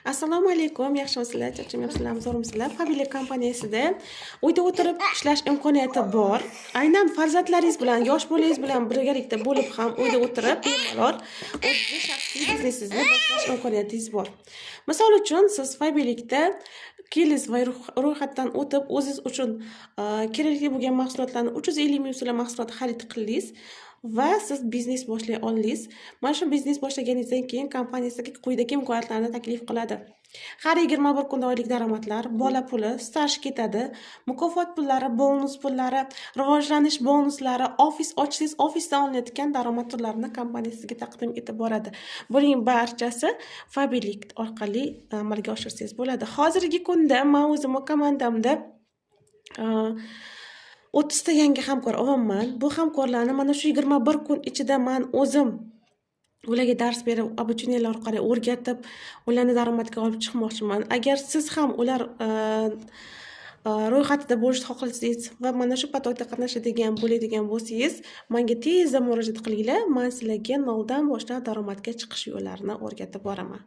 Assalomu alaykum, yaxshimisizlar, charchamayapsizlarmi, zo'rmisizlar? Faberlic kompaniyasida uyda o'tirib ishlash imkoniyati bor. Aynan farzandlaringiz bilan, yosh bolangiz bilan birgalikda bo'lib ham uyda o'tirib bemalol o'zizni shaxsiy biznesingizni boshlash imkoniyatingiz bor. Misol uchun, siz Faberlicda kelingiz va ro'yxatdan o'tib, o'zingiz uchun kerakli bo'lgan mahsulotlarni, 350 ming so'mlik mahsulot xarid qildingiz va siz biznes boshlay oldingiz. Mana shu biznes boshlaganingizdan keyin kompaniya sizga quyidagi imkoniyatlarni taklif qiladi. Har 21 kunda oylik daromadlar, bola puli, staj ketadi, mukofot pullari, bonus pullari, rivojlanish bonuslari, ofis ochsangiz, ofisdan olinayotgan daromad turlarini kompaniya sizga taqdim etib boradi. Buning barchasi Faberlic orqali amalga oshirsangiz bo'ladi. Hozirgi kunda man o'zimni komandamda 30 ta yangi hamkor olyapman. Bu hamkorlarni mana shu 21 kun ichida man o'zim ularga dars berib, обучения lar orqali o'rgatib, ularni daromadga olib chiqmoqchiman. Agar siz ham ular ro'yxatida bo'lishni xohlasangiz va mana shu поток da qatnashadigan bo'ladigan bo'lsangiz, menga tezda murojaat qilinglar. Man sizlarga noldan boshlab daromadga chiqish yo'llarini o'rgatib boraman.